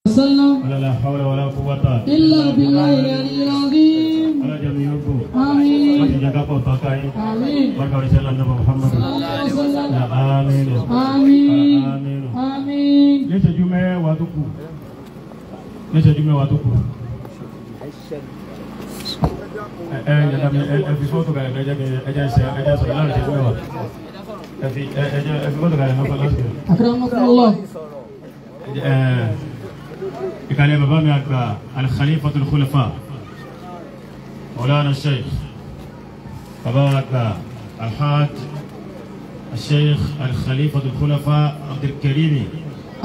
وسلم. ولا حول ولا قوة إلا بالله العلي العظيم. ọlọ́jọ́ mi yóò gùn. آمين. Wọ́n ti jẹ́ kápọ̀ tọ́ka yín. آمين. Barka oríṣẹ́ ńlá nàbà Muhammad. صلى الله عليه وسلم. Àmín. آمين. Àmín. آمين. Níṣẹ́jú mẹ́wàá tó kù. Níṣẹ́jú mẹ́wàá tó kù. Ẹ ẹ yàtọ̀ mi ẹ fi fọ́tò kalẹ̀ ẹ jẹ́ kí ẹ jẹ́ ṣe ẹ jẹ́ sọ̀rọ̀ láàrin ìṣẹ́jú mẹ́wàá. Ẹ fi ẹ ẹ jẹ́ ẹ fi fọ́tò kalẹ̀ náà fọlọ́ sí. أكرمكم الله. Ẹ ìkàlẹ̀ bàbá mi àgbà Al-Khalifatul Khulafa. Mawlana Sheikh. Bàbá wa àgbà Alhaj Sheikh Al-Khalifatul Khulafa Abdul Karimi.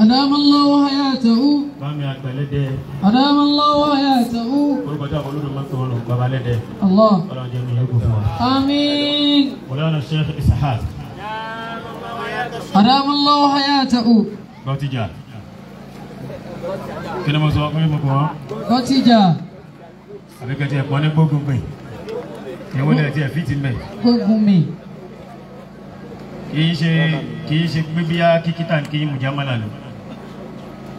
أدام الله حياته. Bàbá mi àgbà lẹ́dẹ̀. أدام الله حياته. Orúkọ tí àwọn olódò máa ń pè wọ́n nù bàbá lẹ́dẹ̀. الله. Ọlọ́run jẹ́ mi yóò fún wa. آمين. Mawlana Sheikh Ishaq. أدام الله حياته. Bọ́tíjà. Kí ni mo sọ fún mi mọ̀ wọ́n? Kọ́tíjà. Àbí kẹ́tì ẹ̀pọ́n ní gbógun gbìn. Ìwọ ni ẹ̀ tí ẹ̀ fi ti mẹ̀. Gbógun mi. Kì í ṣe pé bíyá kíkítà ń kí mùjámálà lọ.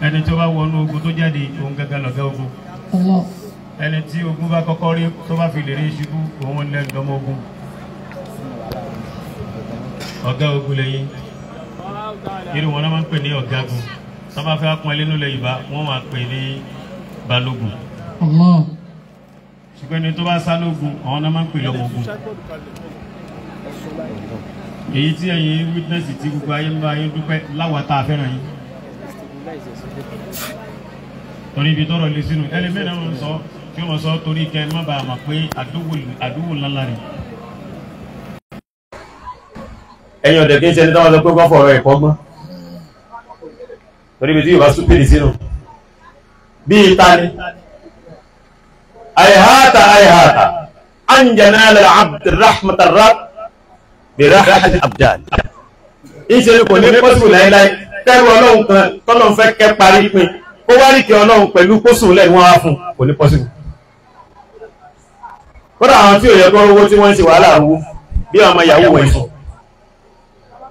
Ẹni tó bá wọnú ogun tó jáde òun gángan lọ̀gá ogun. Allah. Ẹni tí ogun bá kọ́kọ́ rí tó bá fi lè rí ṣubú òun lẹ́nu lọ́mọ ogun. Ọ̀gá ogun lẹ́yìn. Irú wọn náà máa ń pè ní ọ̀gágun. Tó bá fẹ́ pọn ilé nílẹ̀ Yorùbá, wọ́n máa pè ní balógun. Allah. Ṣùgbọ́n ẹni tó bá sá lógun, àwọn náà máa ń pè lọ́mọ ogun. Èyí tí ẹ̀yin witness tí gbogbo ayé ń bá yín dúpẹ́ láwa tá a fẹ́ràn yín. Torí ibi tọ́rọ̀ lé sínú ẹlẹ́mìí náà ń sọ tí wọ́n sọ torí kẹ́ ẹ má bàa mọ̀ pé àdúgbò ńláńlá rẹ̀. Ẹ̀yin ọ̀dẹ̀ kí n ṣe ẹni táwọn sọ pé kọ́ fọ̀rọ̀ ẹ̀kọ́ gbọ́n. Torí ibi tí Yorùbá súpìlì sínú. Bí ìta ni. Àìháàtà àìháàtà, an yanala al-abd rahmatar rabb bi rahmatil abdal. Ìṣe ni kò ní pọ́sibù láéláé kẹ́rù ọlọ́run kan tọ́lọ́run fẹ́ kẹ́ parí pin kó wá rí kí ọlọ́run pẹ̀lú kóṣù lẹ́nu wọn á fún kò ní pọ́sibù. Kódà àwọn tí ò yẹ kó owó tí wọ́n ń ṣe wàhálà owó bí àwọn ọmọ ìyàwó wọ̀ ẹ̀sùn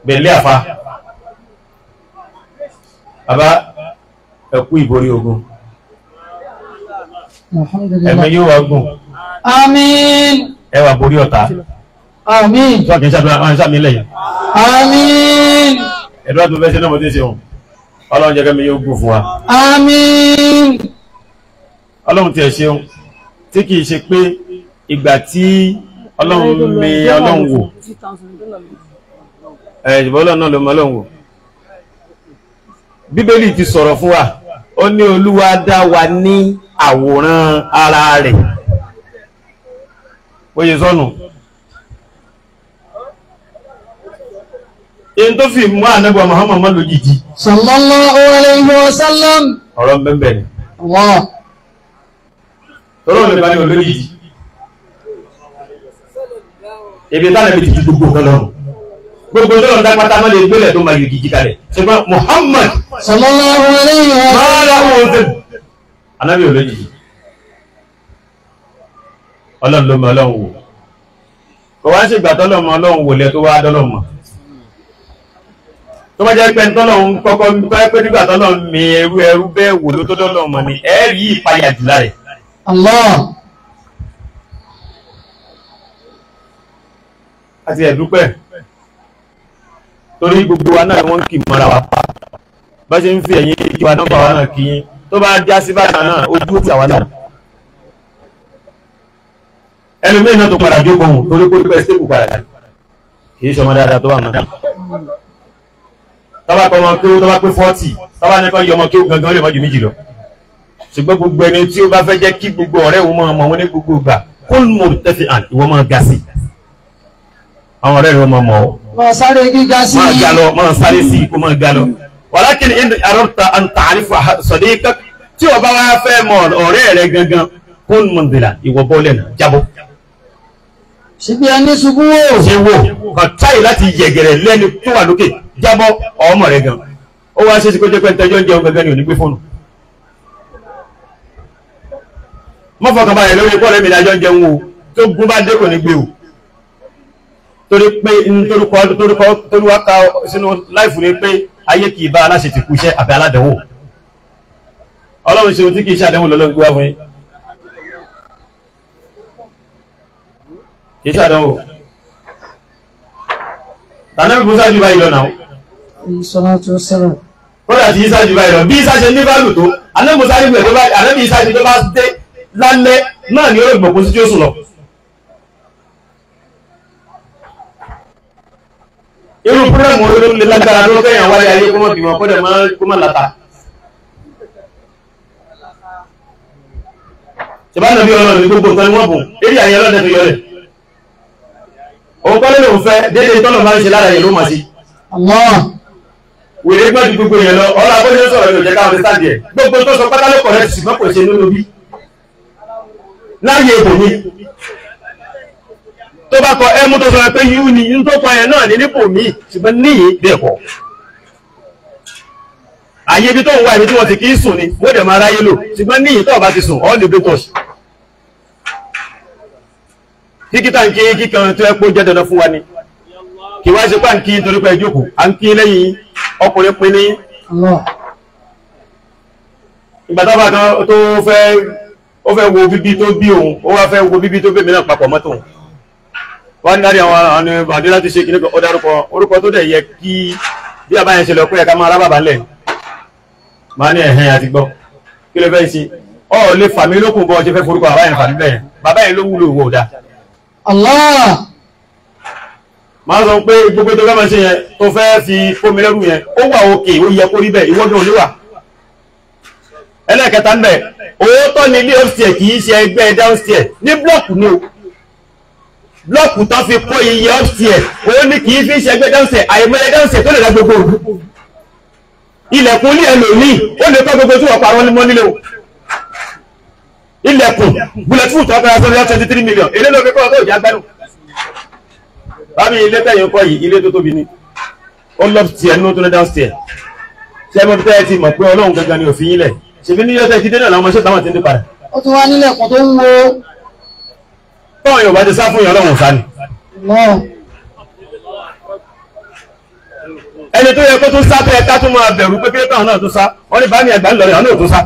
bẹ̀lẹ́ àfa. Bàbá ẹ kú ìborí ogun. Alhamdulillah. Ẹ̀mí yóò wá gùn. آمين. Ẹ wà borí ọ̀tá. آمين. Sọ kì í ṣàdúrà máa ń ṣàmì lẹ́yìn. آمين. Ẹ̀dúrà tó fẹ́ ṣe náà mo ti ṣe wọn. Ọlọ́run jẹ́ kẹ́mi yóò gùn fún wa. آمين. Ọlọ́run tiẹ̀ ṣeun tí kì í ṣe pé ìgbà tí Ọlọ́run mi Ọlọ́run wò. Ẹ̀ ìbọn Ọlọ́run náà ló mọ Ọlọ́run wò. Bíbélì ti sọ̀rọ̀ fún wa. Ó ní Olúwa dá wa ní àwòrán ara rẹ̀. Bó ṣe sọnù. Ihun tó fi mú ànábì Muhammad mọ́ lójijì. صلى الله عليه وسلم. Ọ̀rọ̀ ń bẹ́ẹ̀ ni. الله. Tọ́lọ́ lè bá ní olójijì. Ibi táwọn ẹbí ti ju gbogbo nǹkan lọ́rùn. Gbogbo tó lọ́n dápátá má lè gbélé tó máa yògìjì kalẹ̀. Ṣùgbọ́n Muhammad صلى الله عليه وسلم. máa láwọn ohun tẹ̀. Ànábì olójijì. Ọlọ́run ló mọ Ọlọ́run wò. Kò wá ṣègbà tọ́lọ́ mọ Ọlọ́run wò lẹ tó wá dọ́lọ́ mọ̀. Tó bá jẹ́ pé tọ́lọ́run kọ́kọ́ bá pé nígbà tọ́lọ́run mi ẹrú ẹrú bẹ́ẹ̀ wò ló tó dọ́lọ́ mọ̀ ni ẹ rí ìpayà jù lára ẹ̀. Allah. Àti ẹ̀dúpẹ́ torí gbogbo wa náà ni wọ́n ń kì mọ́ra wa bá ṣe ń fi ẹ̀yìn kí wa nọ́mbà wa náà kí yín tó bá já sí bàtà náà ojú ti àwa náà ẹlòmíín náà tó padà jókòó hùn torí pé pẹ́ stéèkù padà kì í ṣọmọ dáadáa tó wà náà tọ́ba kọ́ ọmọ kí ó tọ́ba pé 40 tọ́ba ní kọ́ yọ ọmọ kí ó gangan ó lè má ju méjì lọ ṣùgbọ́n gbogbo ẹni tí ó bá fẹ́ jẹ́ kí gbogbo ọ̀rẹ́ òun máa mọ̀ wọn ní gbogbo ìgbà kó mọ̀ tẹ́fì àn ìwọ máa ga sí àwọn ọ̀rẹ́ rẹ̀ máa mọ̀ ọ́ Máa sáré gíga sí. máa ga lọ máa sáré sí i kó máa ga lọ. walakin in aradta an ta'rifa sadiqak tí o bá wá fẹ́ mọ ọ̀rẹ́ rẹ gangan kún mọ̀ndìlà ìwọ bọ́ọ̀lẹ̀ náà jábọ́. Ṣebí ẹni ṣubú wò. Ṣe wò kàn táyì láti yẹ̀gẹ̀rẹ̀ lẹ́ni tó wà lókè jábọ́ ọmọ rẹ gan. Ó wá ṣe é ṣe kó jẹ́ pé ntẹ́jọ́ ń jẹun gangan ni ò ní gbé fóònù. Mọ́fọ̀kànbalẹ̀ lórí bọ́ọ̀lù mi lájọ́ ń jẹun o tó gún bá dé kò ní gbé o. Torí pé ntorúkọ torúkọ torúwá ka sínú láìfù ni pé ayé kì í bá aláṣẹ ti kú iṣẹ́ àbí aládàáwò. Ọlọ́run ṣe ohun tí kì í ṣàdánwò lọ́lọ́run gbé wá fún yín. Kì í ṣàdánwò. Tànàbí Musa jù báyìí lọ náà. Salatu wassalam. Kódà tí Isa jù báyìí lọ. Bí Isa ṣe ní bálù tó, ànábì Musa ní gbẹ̀ tó bá, ànábì Isa ṣe tó bá dé lálẹ́ náà ni ó lè gbọ̀kú sí tí ó sùn lọ. Irú púrẹ́mù olóòlù lágbára ló kẹ́yàn wáyé ayé kó mọ̀ bímọ kó dẹ̀ kó mọ̀ láta. Ṣèbá nàbí ọlọ́run ní gbogbo nǹkan ni wọ́n bùn, eré àyẹ̀ ọlọ́dẹ tó yọlẹ̀. Òun kọ́lé lòun fẹ́ déédéé tọ́lọ̀ máa ń ṣe lára yẹn ló mà sí. Allah. Wèrè gbọ́n ju gbogbo yẹn lọ, ọ̀rọ̀ abọ́jọ́ sọ̀rọ̀ yóò jẹ́ káwọn fi sáàdì ẹ̀. Gbogbo tó sọ pátá ló kọ̀rẹ́ ṣùgbọ́n kò ṣe nínú bí. Láyé ibò mi. Tó bá kọ ẹmú tó sọ pé yú ni ń tó kọ yẹn náà ní nípò mí ṣùgbọ́n níyì bẹ́ẹ̀ kọ́. Àyè ibi tó ń wá ibi tí wọ́n ti kì í sùn ni wọ́n dẹ̀ máa ráyé lò ṣùgbọ́n níyì tó bá ti sùn ọ́ lè break touch. Kíkítà ń kí kíkan tó ẹ pé ó jẹ́ dandan fún wa ni. Kì wá ṣe pé à ń kí nítorí pé ẹ jókòó, à ń kí lẹ́yìn ọkùnrin pin ní. Allah. Ìgbà tábà kan tó fẹ́ ó fẹ́ wo bíbí tó bí òun, ó wá fẹ́ wo bíbí tó bí mi náà papọ̀ mọ́tò òun. Wọ́n ní láti àwọn àdé láti ṣe kìnnìkan ó dárúkọ orúkọ tó dẹ̀ yẹ kí bí àbá yẹn ṣe lọ pé ẹ̀ka máa rá bàbá ńlẹ̀. Màá ní ẹ̀hẹ́n àti gbọ́. Kí ló fẹ́ ṣe? Ọ̀ lè fà mí lókun bọ́ ṣe fẹ́ forúkọ bàbá yẹn fà mí bẹ́ẹ̀. Bàbá yẹn ló wúlò wò dáa. Allah. Máa sọ pé gbogbo tó fẹ́ máa ṣe yẹn tó fẹ́ fi kómi lẹ́rù yẹn ó wà òkè ó yẹ kó rí bẹ́ẹ̀ ìwọ́dún ò ní wà. Ẹlẹ́ẹ̀kẹta ń bẹ̀ òótọ́ ni ilé upstairs kì í ṣe ẹgbẹ́ downstairs ní blọ́ọ̀kù ni o. Blọ́ọ̀kù tán fi kọ́ iye upstairs òun ni kì í fi ṣe ẹgbẹ́ downstairs àìmọye downstairs tó lè dá gbogbo òru. Ilẹ̀kùn ilé ẹlòmíì ó lè kọ́ gbogbo tí wọ́n parọ́ mọ́ nílé o. Ilẹ̀kùn bulletproof tó kọ́ra sọ́dọ̀ 23 million èlé ló fi kọ́ ọ̀tọ̀ ìjà gbẹ́nu. Bámi ilé tẹ̀yìn kọ́ yìí ilé tó tóbi ni ó lọ tiẹ̀ nínú tó ní downstairs. Ṣé ẹ mọ̀ bí tẹ́ẹ̀ ti mọ̀ pé Ọlọ́run gangan ni òfin yín lẹ̀? Ṣèbí ní yọ́tẹ̀ ti dé náà làwọn ọmọọṣẹ́ táwọn ti ń dé padà. Ó tún wá nílẹ̀kùn tó ń wo. Tọ́wọ́n yóò bá ti sá fún yàn Ọlọ́run sá ni. Allah. Ẹni tó yẹ kó tún sá tó yẹ ká tún máa bẹ̀rù pé kílé táwọn náà tún sá wọ́n ní bámi àgbà ńlọrọ̀ àwọn náà tún sá.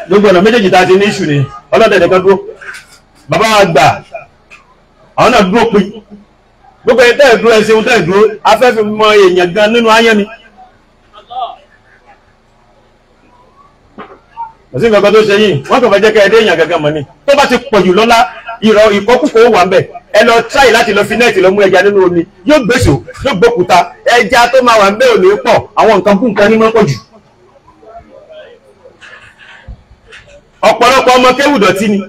Gbogbo ọ̀nà méjèèjì tá a ti ní ìṣù ni ọlọ́dẹ nìkan dúró. Bàbá wa gbà àwọn náà dúró pin. Gbogbo ẹni tẹ́ẹ̀ dúró ẹsẹ̀ ohun tẹ́ẹ̀ dúró afẹ́fẹ́ mọ èèyàn gan nínú ayán ni. Kò sí nǹkan kan tó ṣe yìí wọ́n kàn fẹ́ jẹ́ kẹ́ ẹ dé èèyàn gangan mọ̀ ni. Tó bá ti pọ̀ jù lọ́lá ìrọ̀ ìkọ́kùkọ̀ wà ń bẹ̀. Ẹ lọ tíráì láti lọ fi nẹ́ẹ̀tì lọ mú ẹja nínú omi yóò gbèsò yóò gbókúta ẹja tó máa wà ń bẹ̀ ò ní pọ̀ àwọn nǹkan kú nǹkan ní mọ́ pọ̀ jù. Ọ̀pọ̀lọpọ̀ ọmọ kéwù dọ̀tí ni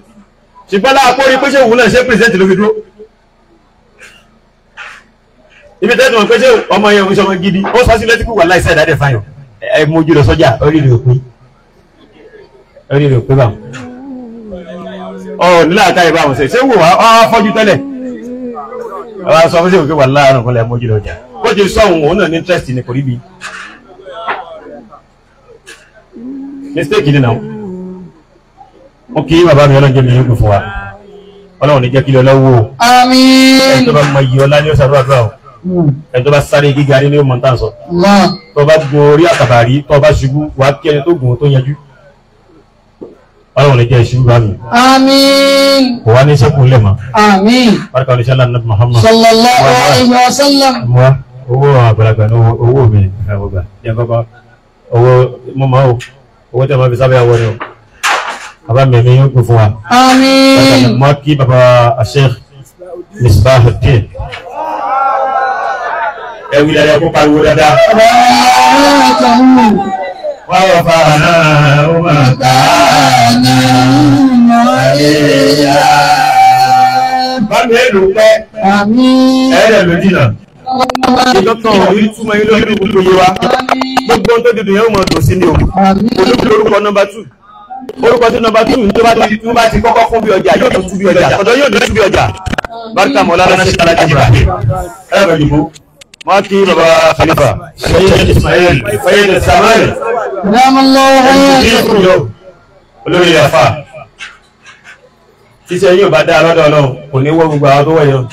ṣùgbọ́n láàpọ̀ rí pé ṣé òun náà ṣe pírẹsẹ̀ntì ló fi dúró. Ibi tẹ́tù mọ̀ pé ṣé ọmọ yẹn òun ṣọmọ gidi ó sọ sí lẹ́tí wà láìsí ẹ̀dá dẹ̀ fáyọ̀ ẹ mójú lọ sọ́jà orí rẹ̀ òpin orí rẹ̀ òpin báwọn. Ọ̀ nílà àká ìbá àwọn ṣe wò wá ọ́ fọ́jú tẹ́lẹ̀ ọ̀rọ̀ sọ fún ṣe òkè wà láàárọ̀ kọlẹ̀ mójú lọ ọjà bó ti sọ òun òun náà ní interest ní kò rí bi mistake ni náà. Ó kí bàbá mi ọlọ́run jẹ́ mi yókù fún wa ọlọ́run ní jẹ́ kí lọ́wọ́ o. Àmín. Ẹni tó bá mọ iyì ọlá ní ó ṣàdúrà àdúrà o. Ẹni tó bá sáré gíga ní ó mọ̀ tá à ń sọ. Allah. Tó bá gun orí àkàbà rí tó bá ṣubú wà á kí ẹni tó gùn tó yanjú. Ọlọ́run ní jẹ́ ìṣubú bá mi. Àmín. Kò wá ní sẹ́kù lẹ̀ mọ́. Àmín. Barika oníṣẹ́ ńlá nàbì Muhammad. Sallallahu alayhi wa sallam. Mo wá owó àgbàlagbà ní owó mi àgbàlagbà jẹ́ kọ́kọ́ owó mo mọ̀ o owó tẹ́ ma fi sábẹ́ àwọ̀ ni o. Bàbá mi ẹ̀mí yóò kún fún wa. Àmín. Mo kí bàbá Sheikh Misbahuddin. Ẹ wí dáadáa kó pariwo dáadáa. Wá wà fà náà ó máa kà á náà. Bàbá mi ẹ̀ ló pẹ́. Àmín. Ẹ̀rẹ̀ ló jìnà. Ìdọ́tàn orí túmọ̀ yín lórí gbogbo yé wa. Gbogbo ohun tó dìdùn yẹn ó mọ̀ dùn sí ni o. Olóògbé orúkọ nọ́mbà 2. Orúkọ tí nọ́mbà 2 tó bá ti kọ́kọ́ fún bí ọjà yóò tún tú bí ọjà. Ọ̀dọ́ yóò tún tú bí ọjà. Barika Mọ̀lá ṣe tala jìbà. Ẹ bẹ̀ dìbò. Wọ́n kí bàbá Khalifa. Sheikh Ismail Fayed Samari. Olórí àfà. Tíṣẹ́ yóò bá dá lọ́dọ̀ Ọlọ́run kò ní wọ́ gbogbo àwọn tó wọ̀ yẹn.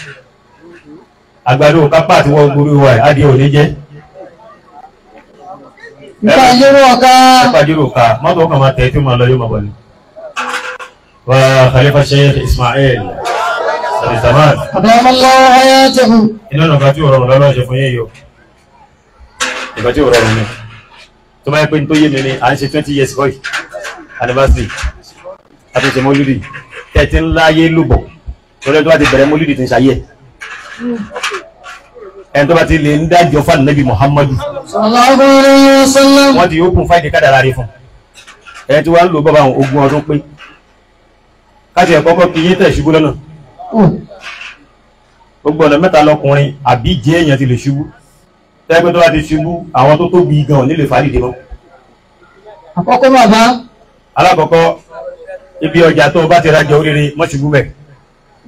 Àgbàdo kápá àti wọ́n gbogbo wa adìẹ ò ní jẹ́. Ìpàjẹ́rò ọ̀ka. Ìpàjẹ́rò ọ̀ka mọ́tò ọkàn máa tẹ̀ tí ó máa lọ yóò máa bọ̀ ni. Wa Khalifa Sheikh Ismail Abdulsamad. Adamallahu hayatahu. Iná nǹkan tí ò rọrùn lọ́lọ́ ṣe fún yín yìí o. Nǹkan tí ò rọrùn ni. Tó bá yẹ pé ní tó yé mi ni à ń ṣe 20 years boy anniversary. A ti ṣe mọ́lúdì. Tẹ̀tí ńlá yé lùbọ̀. Torí ẹni tó bá ti bẹ̀rẹ̀ mọ́lúdì ti ń ṣayé. Ẹni tó bá ti lè ń dájọ́ fún Ànábì Muhammadu. Sallallahu alayhi wa sallam. Wọ́n ti yóò kún fáìdì kádàrá rí fún. Ẹni tí wàá ń lò bọ́ba àwọn ogún ọdún pé. Káṣí ẹ̀ kọ́kọ́ kí yín tẹ̀ ṣubú lọ́nà. Gbogbo ọ̀nà mẹ́ta lọkùnrin àbí jẹ́ èèyàn ti lè ṣubú. Tẹ́gbẹ́ tó bá ti ṣubú, àwọn tó tóbi gan ò ní lè fàdìdì mọ́. Àkọ́kọ́ bàbá. Alákọ̀ọ́kọ́, ibi ọjà tó o bá ti rajà oríire, mọ́ ṣubú bẹ́ẹ̀.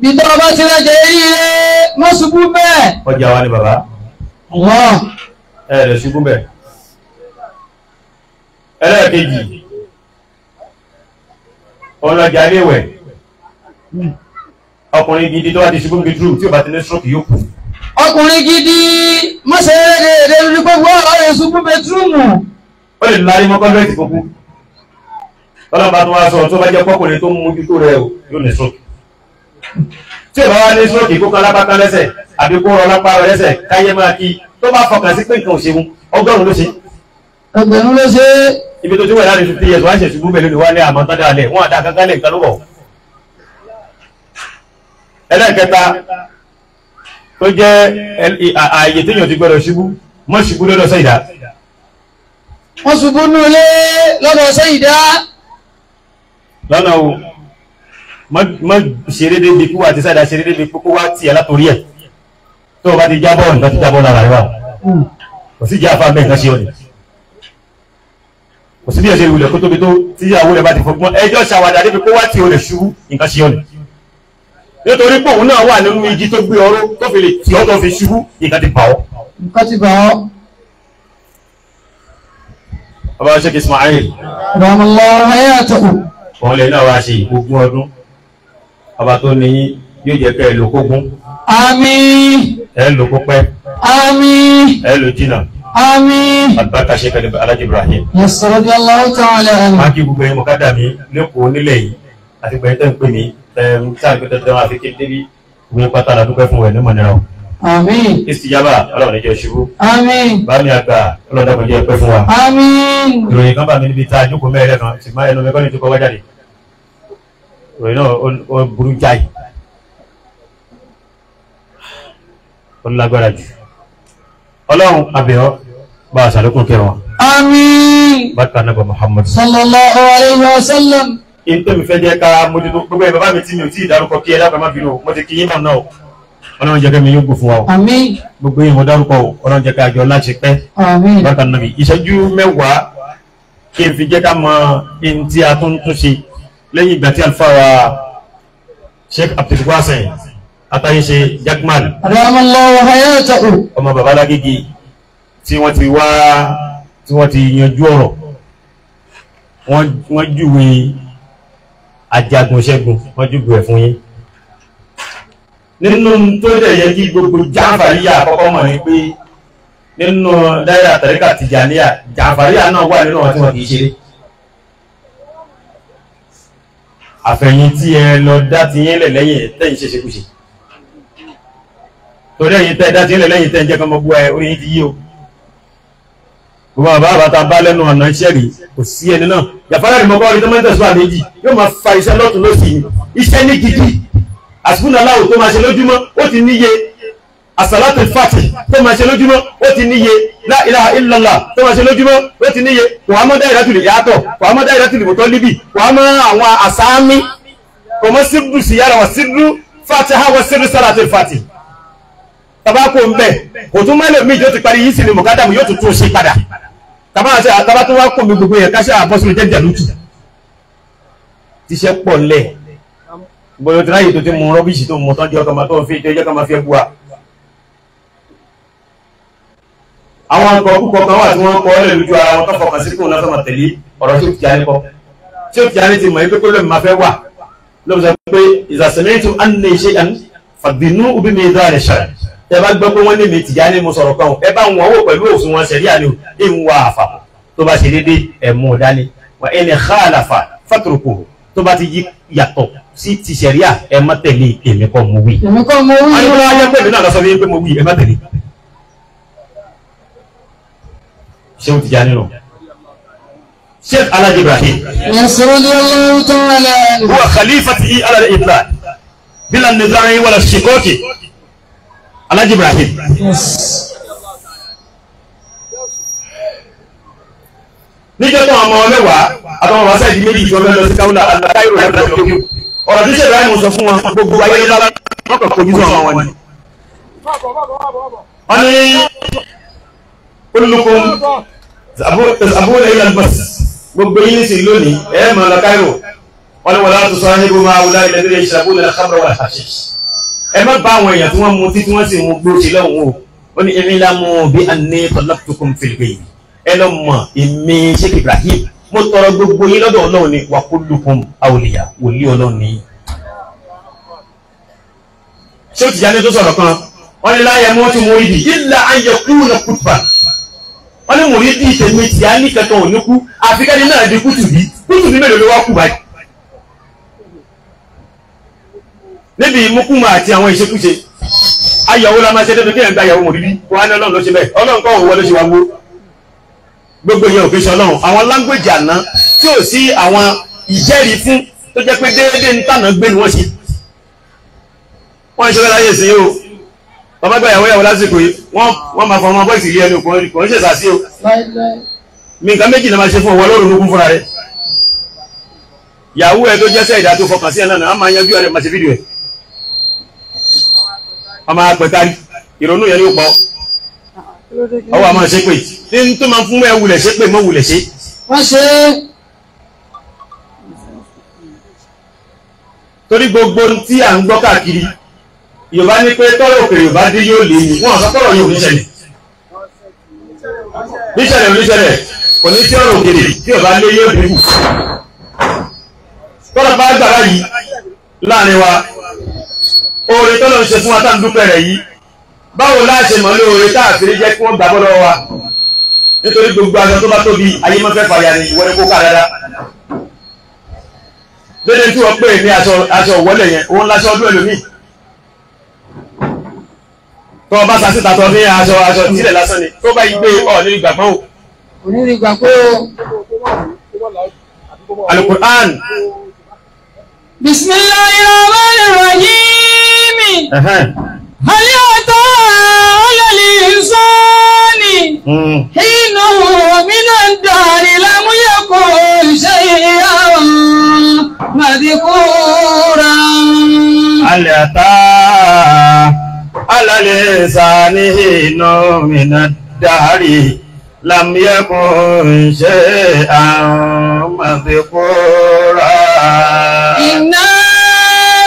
Ibi tó o bá ti rajà oríire, mọ́ ṣubú bẹ́ẹ̀. Ọjà wa ni bàbá. Allah. Ẹ lè ṣubú bẹ́ẹ̀. Ẹlẹ́ẹ̀kejì, ọlọ́jà iléèwẹ̀. Ọkùnrin gidi tó bá ti ṣubú níbi dúró tí ò bá ti ní stroke yóò kù. Ọkùnrin gidi mọ́ṣẹ́ rẹ̀ lórí gbogbo ọ̀rọ̀ ṣubú bẹtúrúmù. Ó lè lárí mọ́ kọ́ńtẹ́ẹ̀tì kókó. Tọ́lá bá tún wá sọ tó bá jẹ́ pọ́kùnrin tó ń mójútó rẹ̀ o yóò ní stroke. Tí ò bá wá ní stroke kó kan lápá kan lẹ́sẹ̀ àbí kó rọ lápá rẹ lẹ́sẹ̀ káyé máa kí tó bá fọkàn sí pé nǹkan ò ṣeun ọgọ́rùn-ún ló ṣe. Ẹgbẹ̀rún ló ṣe. Ibi tó ti wẹ̀ láti 50 years wá ṣe ṣubú bẹ̀ lónìí wá ní àmọ́ tán dáalẹ̀ wọ́n àdá kankan lẹ̀ nǹkan ló wọ̀. Ẹlẹ́ẹ̀kẹta tó jẹ́ ààyè téèyàn ti gbọ́dọ̀ ṣubú mọ́ ṣubú lọ́dọ̀ Sẹ́yìdá. Wọ́n ṣubú nú ilé lọ́dọ̀ Sẹ́yìdá. Lọ́nà o mọ́ ṣeré débi kú àti Sẹ́yìdá ṣeré débi kókó wá tiẹ̀ látòrí ẹ̀ tó o bá ti jábọ̀ nǹkan ti jábọ̀ lára rẹ̀ wá kò sí jẹ́ àfa mẹ́ nǹkan ṣe ọ̀nì kò sí bí ẹ̀ṣẹ̀ ìwúlẹ̀ kó tóbi tó tíyàwó rẹ̀ bá ti fọgbọ́n ẹjọ́ ṣàwàdà débi kó wá tí o lè ṣubú nǹkan ṣe ọ̀nì nítorí pé òun náà wà nínú igi tó gbé ọró tó fi lè tí ọ́ tó fi ṣubú nǹkan ti bà ọ́. Nǹkan ti bà ọ́. Bàbá Sheikh Ismail. Adamallahu hayatahu. Òun lè náà wá ṣe ogún ọdún. Bàbá tó ní yóò jẹ́ kẹ́ ẹ lò kógún. Àmín. Ẹ lò kó pẹ́. Àmín. Ẹ lò jìnnà. Àmín. Àlùbáríkà Sheikh Alhaji Ibrahim. Yes, radiyallahu ta'ala anhu. Má kí gbogbo ẹ̀yin mọ̀kádà mi lẹ́kọ̀ọ́ nílẹ̀ yìí àti gbẹ̀yìn tẹ́ ń pè mí sáà gbé dandan àfi kí débi gbé pátá la dúpẹ́ fún ẹ̀ ní mọ̀nira o. Àmín. Ìsìyábà ọlọ́run níjọ́ ṣubú. Àmín. Bámi àgbà ọlọ́run dàgbọ́n jẹ́ pẹ́ fún wa. Àmín. Ìròyìn kan bá mi níbi tá a jókòó mẹ́rẹ̀ kan ṣùgbọ́n ẹnu mi kọ́ ní tó kọ́ wá jáde. Ìròyìn náà ó burú jáì. Ó lágbára jù. Ọlọ́run àbẹ̀ọ́ bá a ṣàlékún kẹwọn. Àmín. Bákan náà bá Muhammad. Sallallahu alayhi wa sallam. In tó mi fẹ́ jẹ́ ká mójútó gbogbo ẹ̀ bàbá mi tí mi ò tí ì dárúkọ kí ẹ dábàá má bínú mo ti kí yín náà o ọlọ́run jẹ́ kẹ́mi yóò gùn fún wa o Àmín. Gbogbo yín mo dárúkọ o ọlọ́run jẹ́ ká jọ láti pẹ́. Àmín. Bákan náà ìṣẹ́jú mẹ́wàá kí n fi jẹ́ ká mọ in tí a tún tún ṣe lẹ́yìn ìgbà tí àlùfáà wa Sheikh Abdulwasen Atayese Jackman Adamallahu hayatahu. ọmọ bàbá Lágége tí wọ́n ti wá tí wọ́n ti yanjú ọ̀rọ̀ wọ́n júwe ajagun ṣẹ́gun wọ́n júwe ẹ̀ fún yín. Nínú tó dẹ̀ yẹ kí gbogbo Jàǹfàríyà àkọ́kọ́ mọ̀ ni pé nínú dáírà tàríkà Tìjàníyà Jàǹfàríyà náà wà nínú àwọn tí wọ́n kì í ṣeré. Àfẹ̀yìn tí ẹ lọ dá ti yín lẹ̀ lẹ́yìn tẹ́yìn ṣe ṣekúṣe. Torí ẹ̀yin tẹ́ dá ti yín lẹ̀ lẹ́yìn tẹ́yìn jẹ́ kán mọ́ bú ẹ orí yín ti yí o. Gbogbo àbá àbáta bá lẹ́nu ọ̀nà iṣẹ́ rí kò sí ẹni náà. Jàfárà ni mo kọ́ orí tó máa ń tẹ̀síwá méjì yóò máa fa iṣẹ́ lọ́tún lọ́sì ni iṣẹ́ ní gidi àsìkúnà aláwò tó máa ṣe lójúmọ́ ó ti níye àsàlátù fàtì tó máa ṣe lójúmọ́ ó ti níye la ilaha illallah tó máa ṣe lójúmọ́ ó ti níye kò á mọ́ dáìrátùlì yàtọ̀ kò á mọ́ dáìrátùlì mọ̀tọ́ líbì kò á mọ́ àwọn àsáámi kò mọ́ sídù síyára wà sídù fàtì ha wà sídù sàlátù fàtì tàbá kò ń bẹ̀ kò tún mẹ́lẹ̀ míì yóò ti parí yìí sì ni mọ̀kádàmù yóò tún tún ṣe padà tàbá tó wá kò mí gbogbo yẹn káṣá àbọ̀sùn jẹ́jà lótù tíṣẹ́ pọ̀ lẹ̀ bóyá tí láyé tó ti mú rọ́bìṣì tó mú tán jẹ́ ọkọ̀ máa tó ń fi jẹ́ ọkọ̀ máa fi ẹkú wa. Àwọn ọkọ̀ púpọ̀ kan wà tí wọ́n kọ́ ọ́lẹ̀ lójú ara wọn tó fọkàn sí kóun náà fẹ́ máa tẹ̀lé ọ̀rọ̀ tí ó ti jáde kọ́ tí ó ti jáde ti mọ̀ pé pé lómi máa fẹ́ wà lómi sọ pé ìzàsẹ̀mẹ́tò á ní ṣe àn fàbínú ubi mi dá rẹ̀ ṣàrẹ̀ tẹ bá gbọ́ pé wọ́n ní mi Tìjàní mo sọ̀rọ̀ kan ẹ bá wọn wò pẹ̀lú òṣùwọ̀n ṣẹ̀ríà ni ò ń wà àfà Tó bá ṣe déédéé ẹ̀ mú un dání. Wa in khalafa fatrukuhu. Tó bá ti yí yàtọ̀ sí ti ṣẹ̀ríà ẹ má tẹ̀lé èmi kọ́ mo wí. Èmi kọ́ mo wí. Ayé wọ́n á jẹ́ pé èmi náà lọ sọ fún yín pé mo wí ẹ má tẹ̀lé. Ṣé o ti já nínú? Sheikh Alhaji Ibrahim. Radiyallahu ta'ala anhu. Huwa khalifati ala al-itlaq. Bila nizai wala shikoki. Alhaji Ibrahim. Níjọ́ tó àwọn ọmọ mẹ́wàá àtàwọn ọmọ sáìdì méjì ìjọba lọ sí káwùlà aláìrò ẹ̀rọ lókè. Ọ̀rọ̀ tí Sheikh Ibrahim sọ fún wọn gbogbo ayé lọ́la wọ́n kàn kojú sí àwọn wọn ni. Wọ́n ní kullukum abúlé ilẹ̀ albas gbogbo yín sì lónìí ẹ̀ mọ̀ lọ Cairo. Wọ́n ní wala tusahibu ma haula alladhina yashrabuna al-khamra wal hashish. Ẹ má bá àwọn èèyàn tí wọ́n mu tí wọ́n sì mú gbó ṣe lọ́hùn o. Ó ní i'lamu bi anni talabtukum fil ghayb. Ẹ lọ mọ̀ èmi Sheikh Ibrahim mo tọrọ gbogbo yín lọ́dọ̀ Ọlọ́run ni wa kullukum awliya wòlíì Ọlọ́run ni. Ṣé o ti jáde tó sọ̀rọ̀ kan? Wọ́n ní la yamutu muridi illa an yakuna qutban. Wọ́n ní mùrídì tèmi tí a ní kankan ò ní kú àfikẹ́ni náà di kútùbí kútùbí mélòó ló wá kú báyìí. Níbi ìmúkúmọ̀ àti àwọn ìṣekúṣe ayọ̀wó la máa ṣe débi kí ẹ̀ ń gba ìyàwó mùrídì wọn á ní Ọlọ́run ló ṣe bẹ́ẹ̀ Ọlọ́run kọ́ òun wọlé ṣe wá wó. Gbogbo ìyẹn òfin ṣe Ọlọ́run àwọn láńgbèjì àná tí ò sí àwọn ìjẹ́rìí fún tó jẹ́ pé déédéé ní tànà gbé ni wọ́n ṣe. Wọ́n ń ṣe bẹ́ẹ̀ láyé ìsìn yìí o. Bàbá gba ìyàwó ìyàwó lásìkò yìí wọ́n máa fọmọ bọ́ìsì ilé ẹnu kò ń ṣèṣà sí o. Mi nǹkan méjì náà máa ṣe fún ọwọ́ lóru lókun fúnra rẹ̀. Ìyàwó ẹ tó jẹ́sẹ̀ ìdá tó fọkàn sí ẹ náà á máa yanjú ẹ máa ṣe fídíò ẹ̀. A máa pẹ̀tari ìrònú yẹn yóò pọ̀. Ọwọ́ a máa ṣe pé ní tó máa fún ẹ wulẹ̀ ṣe pé mọ́ wulẹ̀ ṣe. Wọ́n ṣe é. Torí gbogbo tí à ń gbọ́ káàkiri Yorùbá ní pé tọ́rọ̀ òkèrè Yorùbá dé yóò lé ní wọ́n sọ tọ́rọ̀ yóò níṣẹ̀lẹ̀. Níṣẹ̀lẹ̀ oníṣẹ̀lẹ̀ kò ní sí ọ̀rọ̀ òkèrè tí Yorùbá lé yóò dínkù. Tọ́rọ̀ bá gbà báyìí láàrin wa oore tọ́lọ̀ ń ṣe fún wa tá ń dúpẹ́ rẹ̀ yìí báwo la ṣe mọ̀ lóore tá a fi jẹ́ kí wọ́n gbà bọ́ lọ́wọ́ wa nítorí gbogbo aṣọ tó bá tóbi ayé máa fẹ́ fàyà ni ìwọ ni kó ká dáadáa. Dédé tí wọ́n pè ní aṣọ ìwọlé yẹn òun láṣọ ọdún ẹlòmíì. Tọ́ ọba sasíta tọ́ ní aṣọ aṣọ tílẹ̀ lásán ni tó bá yí pé ọ̀ ní ìgbàgbọ́ o. Kò ní ìgbàgbọ́ o. Al-Qur'an. Bismillahirrahmanirrahim. Hal ata ala al-insani hinu min ad-dahri lam yakun shay'an madhkura. Hal ata ala al-insani hinu min ad-dahri lam yakun shay'an madhkura. Inna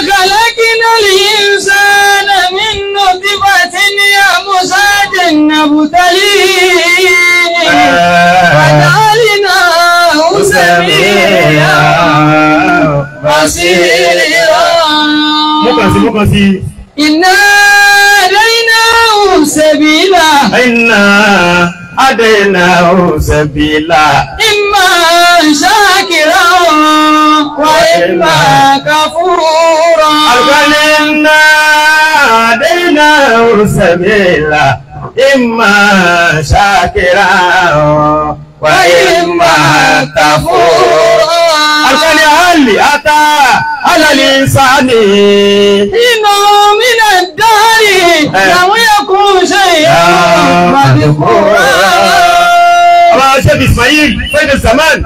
khalaqna al-insana min nutfatin amshajin nabtalihi faja'alnahu sami'an basira. Mú kàn sí. Inna hadaynahu sabila. Inna hadaynahu sabila. Imma shakiran wa imma kafura. Alùpàlẹ̀ inna hadaynahu sabila. Imma shakiran wa imma kafura. Alùpàlẹ̀ hali ata alali insani. Inna min ad-dahri lam yakun shay'an madhkura. Ọba Sheikh Ismail Sayyid Zaman.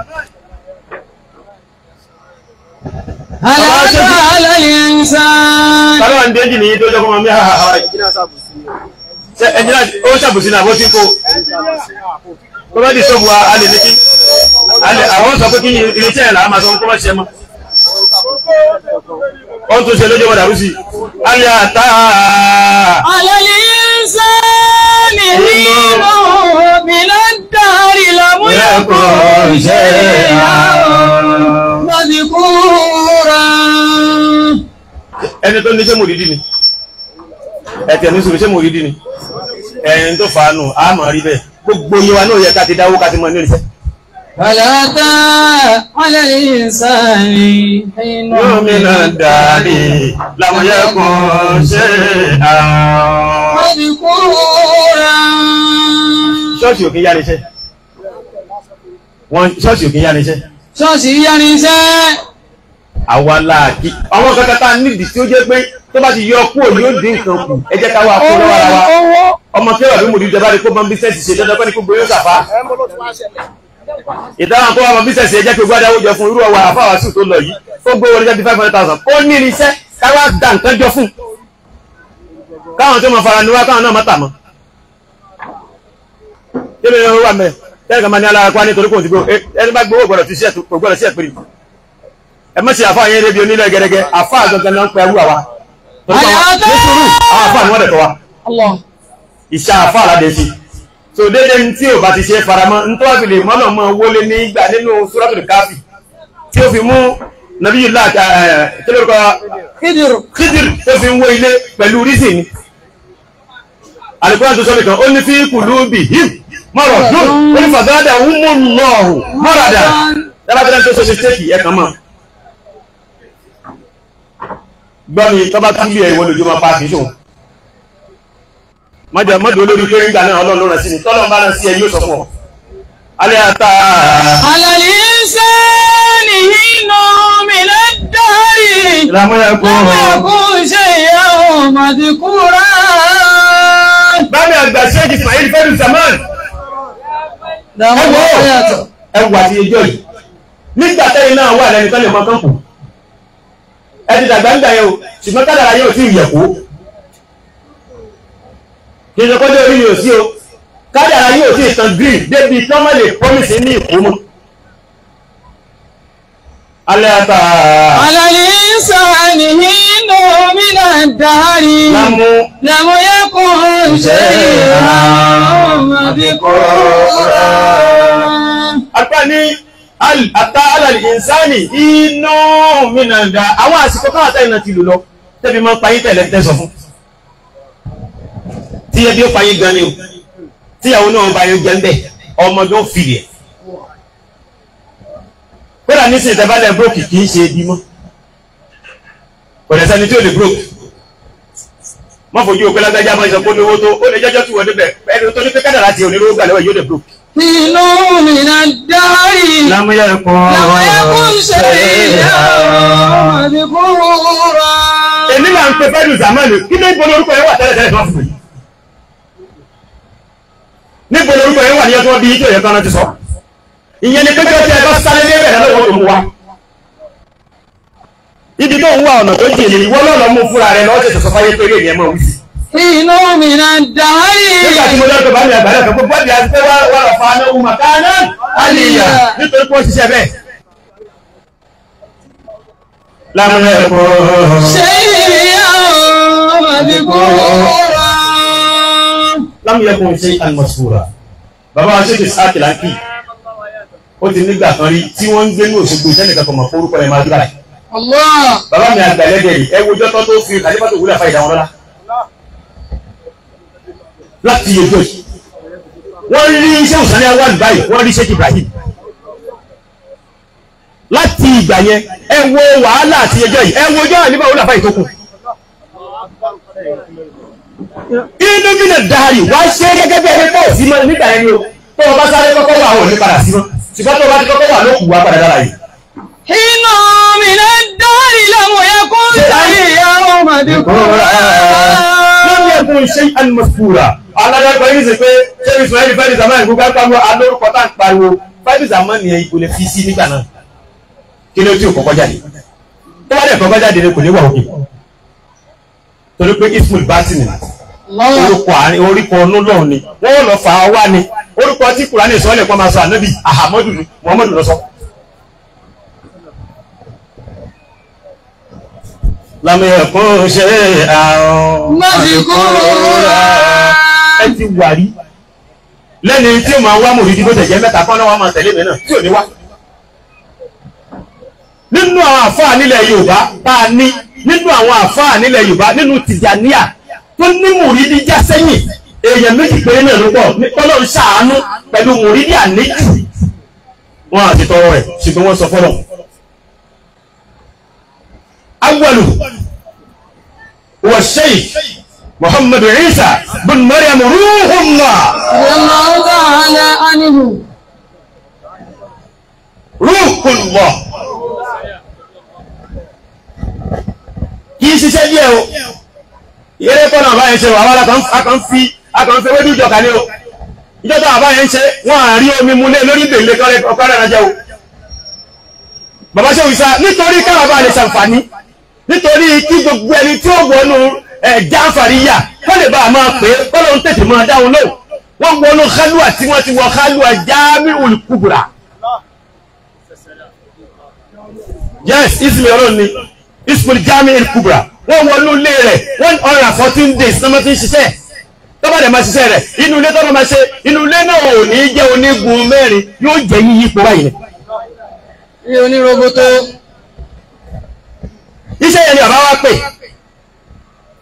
Hal ata ala al-insan. Tàbí wà ní déjì ní tó jẹ́ kó máa mí àhàhà. Ṣé ẹnjìnà ó ṣàbùsí náà bó tí kó? Tó bá di sọ́bù wa, a lè ní kí. Àwọn sọ pé kí iléeṣẹ́ ẹ̀ làá máa sọ kó má ṣe mọ́. Ó tún ṣe lójú ọmọdé àrùsí. Hal ata ala al-insani hinu min ad-dahri lam yakun shay'an madhkura. Ẹni tó ní ṣé mùrídìí ni? Ẹ̀tẹ̀ ní sùúrù ṣé mùrídìí ni? Ẹni tó fàánù, a máa rí bẹ́ẹ̀. Gbogbo iye wa náà yẹ ká ti dáwó ká ti mọ ní oníṣẹ́. هل أتى على الإنسان حين من الدهر لم يكن شيئا مذكورا. Ṣọ́ọ̀ṣì òkè yára iṣẹ́. Wọ́n ṣọ́ọ̀ṣì òkè yára iṣẹ́. Ṣọ́ọ̀ṣì yára iṣẹ́. Àwa láàkí. Àwọn kankan tá a nídìí tí ó jẹ́ pé tó bá ti yọ kúrò yóò dín nǹkan kù. Ẹ jẹ́ ká wá kó lọ́wọ́ ara wa. Ọmọ tí ó wà bí mòdì ìjọba rí kó bá ń bísẹ̀sì ṣe dandan kọ́ ni kó gbé yóò sàfá. Ìdáhùn kó wà mọ bísẹ̀sì ẹ jẹ́ pé gbádà ó jọ fún irú ọwọ́ àfáwàsù tó lọ yìí. Ó gbé wọlé jẹ́ bí 500,000. Ó ní irinṣẹ́ ká wá da nǹkan jọ fún. Káwọn tó mọ fara ni wá káwọn náà má tà mọ́. Kí ló wà mẹ́? Tẹ́lẹ̀ kan máa ní alára pa nítorí kò tí gbó. Ẹni bá gbówó gbọ́dọ̀ sí ẹ̀pẹ̀rẹ̀. Ẹ má ṣe àfáà yẹn rébi onílẹ̀ gẹ́gẹ́. Àfáà gangan náà ń pẹ́ ẹrú àwa. Nítorí àwọn àfáà ni wọ́n dẹ̀ tọ́ wa. Ìṣe àfáà aládé sí. So dédé ní tí ò bá ti ṣe faramọ́, ní tó wá fi lè mọ́nà mọ́ wọlé nígbà nínú Suratul Káfì tí ó fi mú Nabiyullah kí lórúkọ Khidir tó fi ń wó ilé pẹ̀lú rísì ni. Àlùkùránì tó sọ nìkan, ó ní fi qulubihim maradun, ó ní fazadahumullahu marada. Dábàá fi dáná tó sọ ṣe ṣéèkì ẹ̀ kàn mọ́. Gbọ́ mi, tọ́ bá tún bí ẹ̀ ìwọ lójú máa pa kìí ṣòun. Mọ́jọ mọ́dọ̀ olórí pé nígbà náà Ọlọ́run ló rán sí ni, tọ́lọ́run bá rán sí ẹ yóò sọ fún ọ. Alẹ́ ata. Alal insani hinu minad dahri. Lam yakun shay'an madhkura. Bámi àgbà Sheikh Ismail Fẹ́rù Zaman. Ẹ wò àti ẹjọ́ yìí. Nígbà tẹ́yìn náà wà lẹ́nu tọ́lẹ̀ mọ́ kán kù. Ẹ ti dàgbà ń gbà yẹn o, ṣùgbọ́n kádàrá yóò tí ì yẹ̀ kó. Kì í ṣe kọjá orí yóò sí o, kádàrá yóò tí ì tàn green débi tọ́mọ̀ lè promise ní ìkómọ. Alẹ́ ata. Alal insani hinu minad dahri. Lam yakun shay'an madhkura. Apá ní ata alal insani inú mìíràn dá àwọn àsìkò káwọn àtàyìn náà ti lò lọ tẹ́bi máa ń payín tẹ̀lé tẹ́sọ fún. Tí ẹbí ó payín gan ni o, tíyàwó náà bá yín jẹ́ ń bẹ̀, ọmọdé ó fi rẹ̀. Kódà nísìnyí tẹ́bálẹ̀ brókì kì í ṣe ebi mọ́. Kò dẹ̀ sẹ́ni tí ò lè brókì. Má fojú òpé lágbájá máa ń sọ pé olówó tó ó lè jẹ́jọ́ tí wọ́n débẹ̀ ẹni tó ní pé kádàrá ti onírúurú gbà lọ́wọ́ yóò dẹ̀ brókì. Inú minad dahri. Lam yakun shay'an madhkura. Èmi là ń pe Fẹ́rù Zaman kí ló ń bolo orúkọ yẹn wà tẹ́lẹ̀ tẹ́lẹ̀ tó wọ́n fún mi. Níbo lorúkọ yẹn wà ní ọdún bí tó yẹ kán ti sọ. Ìyẹn ni pé tí ẹ bá sáré ní ẹbẹ̀rẹ̀ lọ́wọ́ tó mú wa. Ibi tó ń wá ọ̀nà tó jìn ní ìwọ lọ́nà mú fúnra rẹ lọ́wọ́ tẹ̀sán fáyé pé eré ìyẹn mọ̀ wí sí. Inú minad dahri. Nígbà tí mo lọ́dọ̀ bá mi àgbàlẹ̀ kan gbogbo àbí àti pé wà lọ fa aná umar kaná àlìyà nítorí pé ó ṣiṣẹ́ bẹ́ẹ̀. Lámúlẹ̀ ẹ̀kọ́. Shay'an madhkura. Lam yakun shay'an mazkura. Bàbá wa Sheikh Ishaq Lanki ó ti nígbà kan rí tí wọ́n ń gbé ní Òṣogbo ìtẹ́nìkan kan mọ̀ forúkọ ẹ̀ máa dúrà. Bàbá mi àgbà ẹlẹ́dẹ̀ yìí ẹ wojọ́ tó fi kàlífà tó wúlò àfa ìdá wọn lọ́la. Láti yòókù yìí wọ́n rí iṣẹ́ òsánlẹ̀ awal báyìí wọ́n rí Sheikh Ibrahim. Láti ìgbà yẹn ẹ wo wàhálà àti ẹjọ́ yìí ẹ wojọ́ àlífà wúlò àfa ìtókù. Inú mi lè dárì wá ṣe gẹ́gẹ́ bí ẹni pọ̀ sí mọ́ nígbà yẹn ni o tó o bá sáré kọ́kọ́ wà ò ní padà sí mọ́ ṣùgbọ́n tó o bá ti kọ́kọ́ wà ló kù wá padà dára yìí. Inú mi lè dárì lam yakun shay'an madhkura. Lam yakun shay'an mazkura. Alágbàgbọ́ yìí ṣe pé ṣé Ismail Fẹ́rù Zaman gbogbo àpamọ́ alórúkọ tá à ń pariwo Fẹ́rù Zaman yẹn ipò lè fi sí nígbà náà. Kí ló tí ò kọ́kọ́ jáde? Tó bá dẹ̀ kọ́kọ́ jáde ni kò ní wà òkè. Torí pé Ismail Batini orúkọ àárín orúkọ ọlọ́run ni wọ́n lọ fà á wá ni orúkọ tí Kùránì sọ lẹ́kọ́ máa sọ ànábì Ahamadu ni Muhammadu lọ sọ. Lam yakun shay'an madhkura. Ẹ ti wà rí lẹ́ni tí ó máa wá mòrídìí bó tẹ̀jẹ́ mẹ́ta kọ́ náà wá máa tẹ̀lé mi náà tí ò ní wá. Nínú àwọn àfáà nílẹ̀ Yorùbá tá a ní nínú àwọn àfáà nílẹ̀ Yorùbá nínú Tìjàníyà tó ní mùrídìí já sẹ́yìn èèyàn méjì péré náà ló pọ̀ tọ́lọ́ ń ṣàánú pẹ̀lú mùrídìí àníjù. Wọ́n àti tọrọ rẹ̀ ṣùgbọ́n wọ́n sọ fọ́lọ̀. Awwalu wa Sheikh Muhammad Isa bin Maryam Ruhullah. Allahu ta'ala anhu. Ruhullah. Kì í ṣiṣẹ́ díẹ̀ o. Eré kọ́nà àbáyẹn ṣe wà wá akàn fi wédú ìjọka ní o. Ìjọba àbáyẹn ṣe wọ́n à rí omi múlé lórí ìbèlè kọ́rẹ́ ẹ̀rọ jẹ́ o. Bàbá ṣe òyìnbá nítorí káwọn bá lè ṣàǹfààní, nítorí kí gbogbo ẹni tí ó wọnú Jàfàríyà kó lè bá a máa pè é kó lóun tètè máa dáhùn lóhùn. Wọ́n wọnú kálúà tí wọ́n ti wọ kálúà Jamiul Kubra. Yes, ismi ọlọ́run ni ismul Jamiul Kubra. Wọ́n wọnú ilé rẹ̀ 114 days ní wọ́n ti ń ṣiṣẹ́. Tọ́ba dẹ̀ máa ṣiṣẹ́ rẹ̀ inú ilé tọ́ba máa ṣe inú ilé náà ò ní jẹ́ onígun mẹ́rin yóò jẹ́ yíyípo báyìí ni. Ilé oníroboto. Iṣẹ́ yẹn ni bàbá wa pè